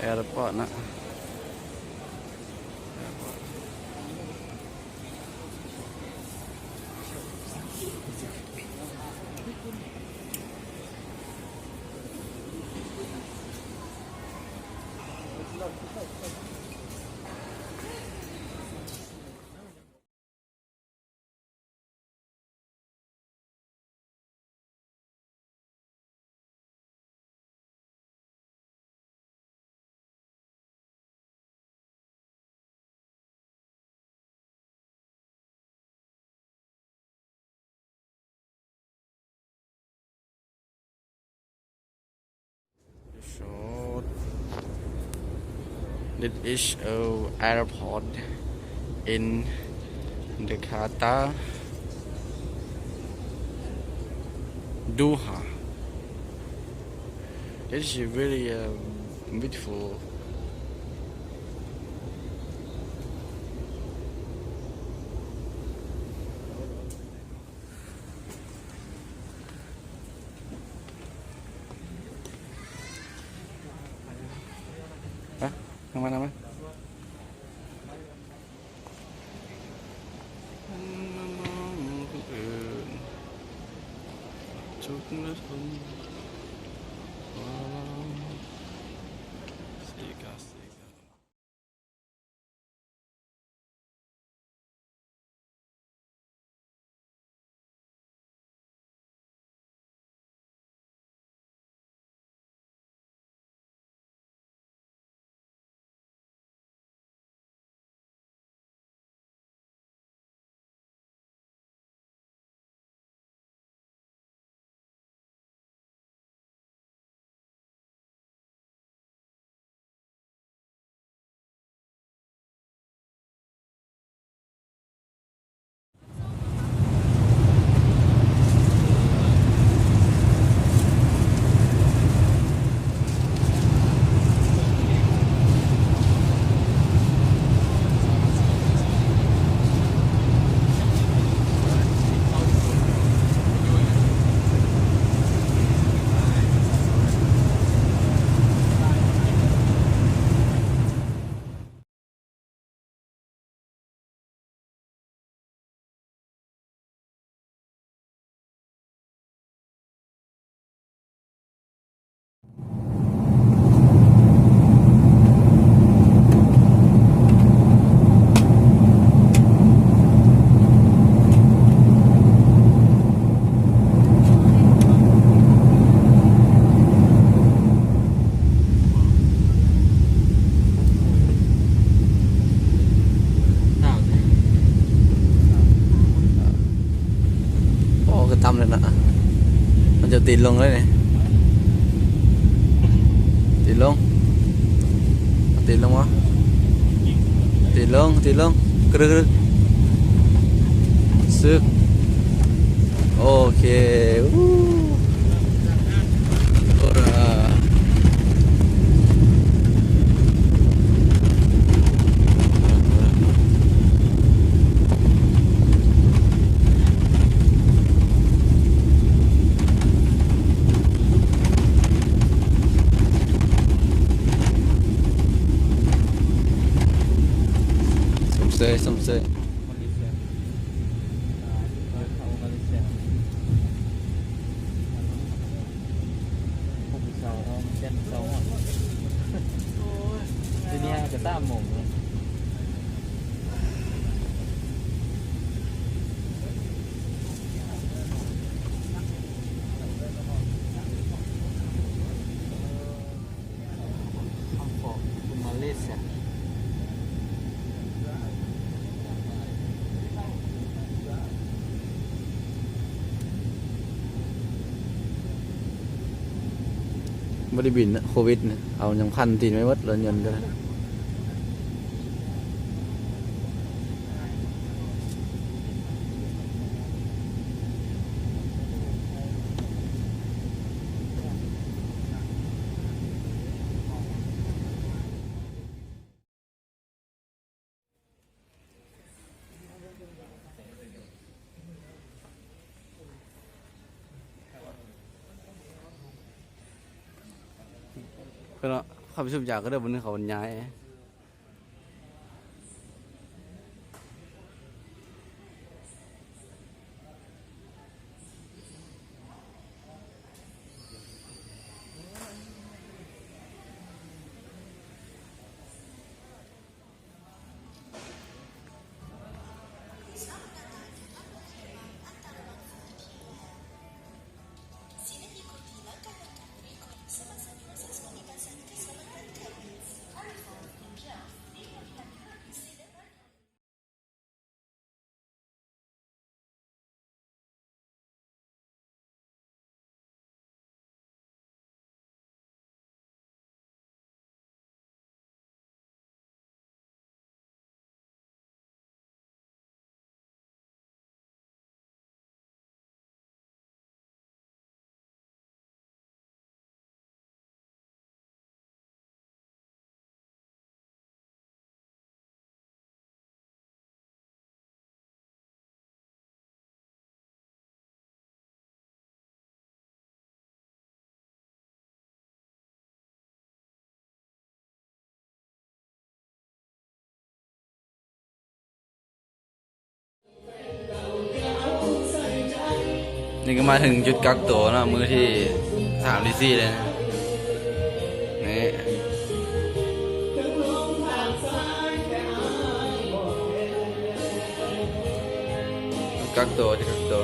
ແອຣພອດນະ. This is a airport in the Qatar, Doha. It's very, uh, beautiful. ຮະ ນຳມາ ນຳມາ. ໂອ້ ຄືຕ່ຳເລີຍນະ ມັນຈະຕີນລົງເລີຍນີ້ ຕີນລົງ ຕີນລົງບໍ່ ຕີນລົງ ຕີນລົງ ກະດຶກ ກະດຶກ ຊຶກ ໂອເຄ ອູ້. ໂອລາ ຊົມເຊີຍ ຊົມເຊີຍ. ມາເລເຊຍ ເຂົ້າມາເລເຊຍ ພວກຜູ້ສາວເຮົາແມ່ນເຈົ້າ ໂອ້ຍ ທີນີ້ກໍຕາມໝົງເນາະ. ຄຳເຄາະ ມາເລເຊຍ ບໍ່ໄດ້ບິນນະ ໂຄວິດນະ ເອົາຫຍັງພັນຕີນໄວ້ໝົດ ລົດຍົນກໍໄດ້. ເພິ່ນວ່າ ເຂົ້າໄປສູບຢາກໍເດີ ມື້ນີ້ເຂົາບັນຍາຍ. ນີ້ກໍມາເຖິງຈຸດກັກໂຕເນາະ ມື້ທີສາມ ທີສີ່ ແລ້ວນະ ນີ້ ກັກໂຕ ກັກໂຕ.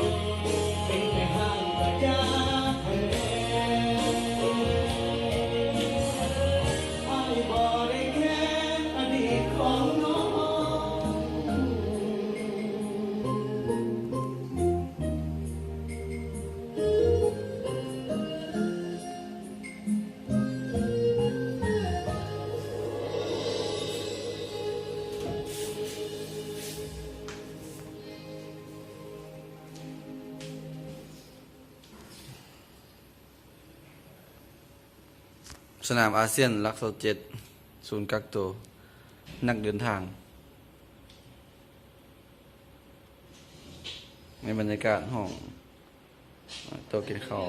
ສະໜາມອາຊຽນຫຼັກຊາວເຈັດ ສູນກັກໂຕນັກເດີນທາງ ໃນບັນຍາກາດຫ້ອງໂຕະກິນເຂົ້າ.